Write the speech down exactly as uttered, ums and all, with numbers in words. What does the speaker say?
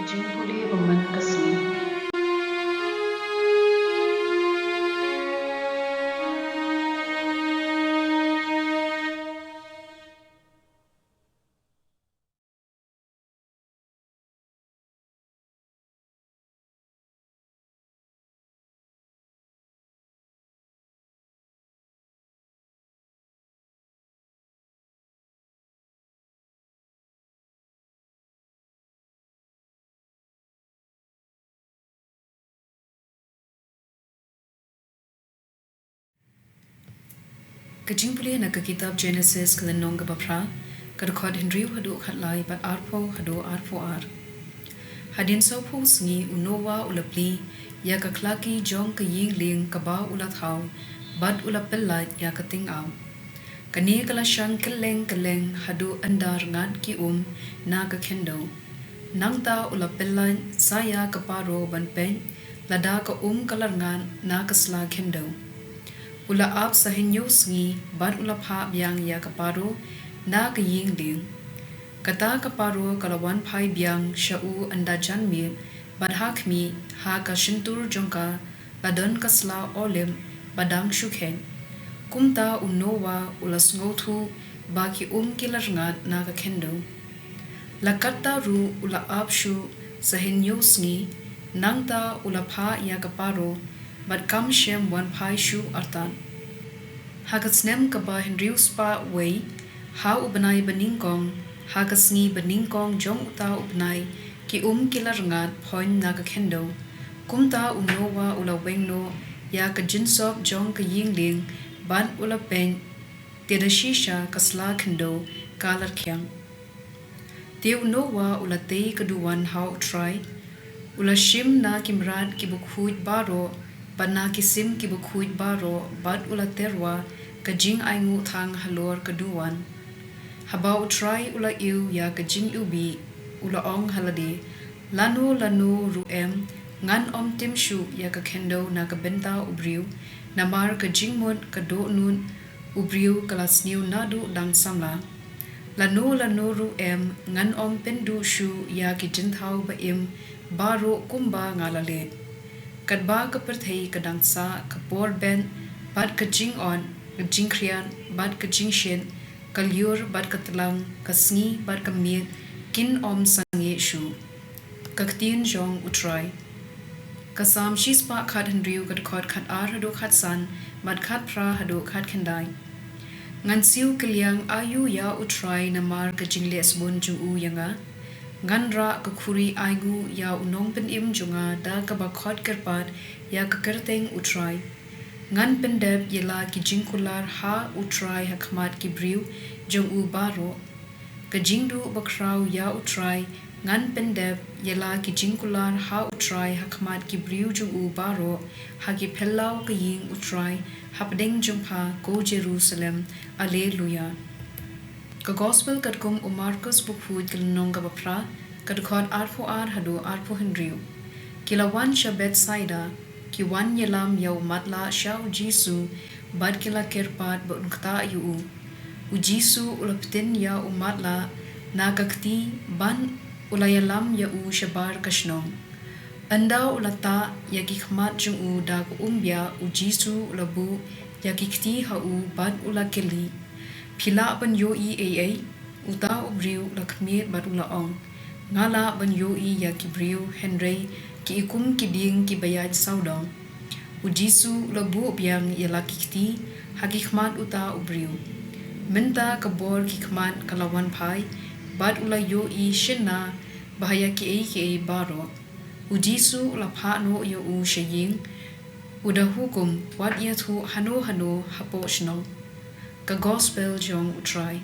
Jingpule ba man ka sngi. Ka jingpule na ka kitab Genesis ka lynnong kaba phra, ka dkhot hynriew haduh khatlai bad arphew haduh arphew ar. Hadien sawphew sngi u Noah u la plie ïa ka khlaki jong ka ïing lieng kaba u la thaw, bad u la pyllait ïa ka tyngab. Kane ka la shang kylleng kylleng haduh ynda rngat ki um na ka khyndew. Nangta u la pyllait sa ïa ka paro ban peit lada ka um ka la rngat na ka sla khyndew. U la ap sa hynñiew sngi bad u la phah biang ïa ka paro na ka ïing lieng. Kata ka paro ka la wan phai biang sha u ynda jan miet, bad ha khmih, ha ka shyntur jong ka, la don ka sla olib ba dang shu kheit. Kumta u Noah u la sngewthuh ba ki um ki la rngat na ka khyndew. La katta ruh u la ap shuh sa hynñiew sngi, nangta u la phah ïa ka paro, bad kam shym wan phai shuh artat. Ha ka snem kaba hynriew spah wei, ha u bnai ba nyngkong, ha ka sngi ba nyngkong jong uta u bnai, ki um ki la rngat phoiñ na ka khyndew. Kumta u Noah u la weng noh ïa ka jingsop jong ka ïing lieng, bad u la peit, te da shisha ka sla khyndew ka la rkhiang. Te u Noah u la tei ka duwan ha u Trai. U la shim na ki mrad kiba khuid baroh, bad na ki sim kiba khuid baroh, bad u la tyrwa ka jingainguh thang halor ka duwan. Haba u Trai u la ïohi ïa ka jingiwbih, u la ong ha lade, lano lano ruh em, ngan ym tim shuh ïa ka khyndew na ka bynta u briew, namar ka jingmut ka dohnud u briew ka la sniew naduh dang samla. Lano lano ruh em, ngan ym pynduh shuh ïa ki jingthaw ba im baroh kumba nga la leh. Katba ka pyrthei ka dang sah, ka por beit, bad ka jingot, ka jingkhriat, bad ka jingshit, ka lyiur bad ka tlang, ka sngi bad ka miet, kin ym sangeh shuh. Ka ktien jong u Trai. Ka Salm shispah khathynriew, ka dkhot khatar haduh khatsan, bad khatphra haduh khatkhyndai. Ngan siew kylliang aïu ïa u Trai namar ka jingleh sbun jong u ïa nga? Ngan rah ka khuri ainguh ïa u nongpynim jong nga da kaba khot kyrpad ïa ka kyrteng u Trai. Ngan pyndep ïa la ki jingkular ha u Trai ha khmat ki briew jong u baroh. Ka jingduh bakhraw ïa u Trai, ngan pyndep ïa la ki jingkular ha u Trai ha khmat ki briew jong u baroh, ha ki phyllaw ka ïing u Trai, hapdeng jong pha ko Jerusalem. Alleluia. Ka Gospel katkum u Markos, bakhuid, ka lynnong kaba phra, ka dkhot arphew ar haduh arphew hynriew. Ki la wan sha Bethsaida, ki wan ïalam ïa u matlah sha u Jisu, bad ki la kyrpad ba un ktah ïa u. U Jisu u la pyntin ïa u matlah na ka kti, bad u la ïalam ïa u shabar ka shnong. Ynda u la tah ïa ki khmat jong u da ka umbiah, u Jisu u la buh ïa ki kti ha u bad u la kylli, phi lah ban ïohi ei ei? Uta u briew u la khmied bad u la ong, nga lah ban ïohi ïa ki briew, hynrei ki i kum ki dieng kiba ïaid sawdong. U Jisu u la buh biang ïa la ki kti ha ki khmat uta u briew. Mynta ka bor ki khmat ka la wan phai, bad u la ïohi shynna bha ïa kiei kiei baroh. U Jisu u la phah noh ïa u sha ïing, u da hukum, wat ïathuh hano hano hapoh shnong. Ka Gospel jong u Trai.